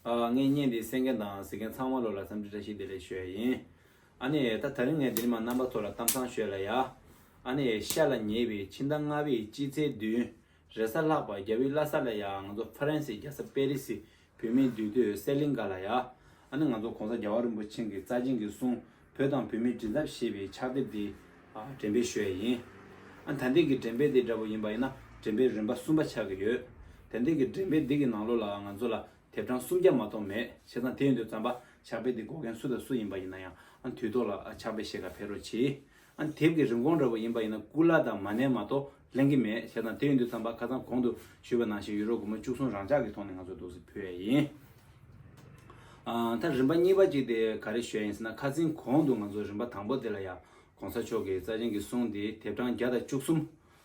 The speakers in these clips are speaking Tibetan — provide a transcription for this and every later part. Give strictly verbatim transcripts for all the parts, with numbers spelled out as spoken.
ཨ། ངས་བརྙན་འདི་གསན་མཁན་དང་གཟིགས་མཁན་ཚང་མ་ལོ་ལ་འཚམས་འདྲི་བཀྲ་ཤིས་བདེ་ལེགས་ཞུ་ཡ་ཡིན། ཨ་ནི་ད་དེ་རིང་ངས་འདི་ནས་མར་རྣམ་པ་ཚོ་ལ་གཏམ་བཟང་ཞུ་ཡ་ལ་ཡ། ཨ་ནི་ཤར་ལ་ཉེ་བའི་ཕྱི་ཟླ་ལྔ་པའི་སྤྱི་ཚེས་བདུན། རེས་གཟའ་ལྷག་པ་རྒྱ་བོད་ལྷ་ས་ལ་ཡ་ང་ཚོ་ཧྥ་རན་སི་རྒྱལ་ས་པེ་རི་སི་བོད་མིའི་འདུས་སྡོད་སེ་ལིང་ག་ལ་ཡ། ཨ་ནི་ང་ཚོ་༸གོང་ས་༸རྒྱལ་བ་རིན་པོ་ཆེ་གི་རྩ་ཆེན་གྱི་གསུང་བོད་དང་བོད་མིའི་མགྲིན་ཚབ་ཞེས་པའི་ཕྱག་དེབ་འདི་ཨ་འགྲེམས་སྤེལ་ཞུ་ཡ་ཡིན། ཨ་ད་ལྟའི་གི་འགྲེམས་སྤེལ་འདི་འདྲ་པོ་ཡིན་པ་ཡིན་ན་འགྲེམས་སྤེལ་རིམ་པ་གསུམ་པ་ཆགས་ཀྱི་ཡོད། ད་ལྟའི་གི་འགྲེམས་སྤེལ་འདི་གི་ནང་ལོགས་ལ་ང་ཚོ་ལ་དེབ་གྲངས་སུམ་བརྒྱ་མ་གཏོགས་མེད། བྱས་ཙང་དེ་ཡིན་དུས་ཙམ་པ་ཕྱག་དཔེ་འདི་དགོས་མཁན་སུ་དང་སུ་ཡིན་པ་ཡིན་ན་ཡང་ཨ་དུས་ཐོག་ལ་ཨ་ཕྱག་དཔེ་ཞིག་ག་ཕེབས་རོགས་གྱིས། ཨ་དེབ་ཀྱི་རིན་གོང་འདྲ་པོ་ཡིན་པ་ཡིན་ན་སྐུ་ལ་དང་མ་ཎི་མ་གཏོགས་ལེན་གྱི་མེད། བྱས་ཙང་དེ་ཡིན་དུས་ཙམ་པ་ཁ་སང་གོང་དུ་ཞུས་པ་ནང་བཞིན་ཡུ་རོ་སྒོར་མོ་བཅུ་གསུམ་རང་འཇགས་ཀྱི་ཐོག་ནས་ང་ཚོ་འདུག་སེ་ཕུལ་ཡ་ཡིན། ཨ་ད་རིམ་པ་གཉིས་པ་གཅིག་དེ་ག་རེ་ཞུ་ཡ་ཡིན་ཟེར་ན། ཁ་སང་གོང་དུ་ང་ཚོ་རིམ་པ་དང་པོ་དེ་ལ་ཡ་༸གོང་ས་མཆོག་གི་རྩ་ཆེན་གྱི་གསུང་དེ་དེབ་གྲངས་བརྒྱ་དང་བཅུ་གསུམ་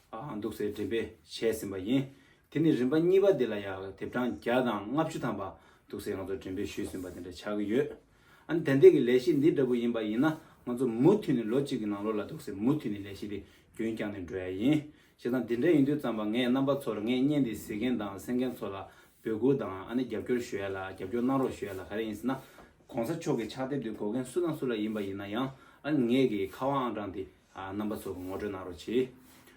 ཨ་འདུག་སེ་འགྲེམས་སྤེལ་བྱས་ཟིན་པ་ཡིན། དེ་ནི་རིམ་པ་གཉིས་པ་དེ་ལ་ཡང་དེབ་གྲངས་བརྒྱ་དང་ལྔ་བཅུ་ཐམ་པ་འདུག་སེ་ང་ཚོ་འགྲེམས་སྤེལ་ཞུས་ཟིན་པ་དེ་འདྲ་ཆགས་ཀྱི་ཡོད། ཨ་ནི་ད་ལྟའི་གི་ལས་གཞི་འདི་འདྲ་པོ་ཡིན་པ་ཡིན་ན་ང་ཚོ་མུ་མཐུད་ནས་ལོ་གཅིག་གི་ནང་ལོགས་ལ་འདུག་སེ་མུ་མཐུད་ནས་ལས་གཞི་འདི་རྒྱུན་བསྐྱངས་ནས་འགྲོ་ཡ་ཡིན། བྱས་ཙང་དེ་འདྲ་ཡིན་དུས་ཙམ་པ་ངས་རྣམ་པ་ཚོར་ངས་བརྙན་འདི་གཟིགས་མཁན་དང་གསན་མཁན་ཚོ་ལ་འབོད་སྐུལ་དང་ཨ་ནི་རྒྱབ་སྐྱོར་ཞུ་ཡ་ལ་རྒྱབ་སྐྱོར་གནང་རོགས་ཞུ་ཡ་ལ་ག་རེ་ཡིན་ཟེར་ན། ༸གོང་ས་མཆོག་གི་ཕྱག་དེབ་འདི་དགོས་མཁན་སུ་དང་སུ་ལ་ཡིན་པ་ཡིན་ན་ཡང་ཨ་ནི་ངས་ཀྱི་ཁ་པར་ཨང་གྲངས་འདི་ཨ་རྣམ་པ་ཚོར་ངོ་སྤྲོད་གནང་རོགས་གྱིས།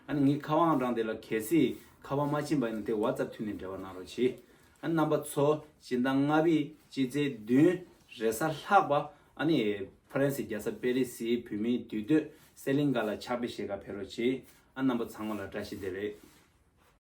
ཨ་ནི་ངའི་ཁ་པར་ཨང་གྲངས་དེ་ལ་གལ་སྲིད་ཁ་པར་མ་ཕྱིན་པ་ཡིན་ན་དེ་ཝ་ཙབ་མཐུད་ནས་འབྲེལ་བ་གནང་རོགས་གྱིས། ཨ་ནི་རྣམ་པ་ཚོ་སྤྱི་ཟླ་ལྔ་པའི་སྤྱི་ཚེས་བདུན་རེས་གཟའ་ལྷག་པ་ཨ་ནི་ཧྥ་རན་སི་རྒྱལ་ས་པེ་རི་སིའི་བོད་མིའི་འདུས་སྡོད་སེ་ལིང་ག་ལ་ཕྱག་དཔེ་ཞིག་ག་ཕེབས་རོགས་གྱིས། ཨ་རྣམ་པ་ཚང་མ་ལ་བཀྲ་ཤིས་བདེ་ལེགས།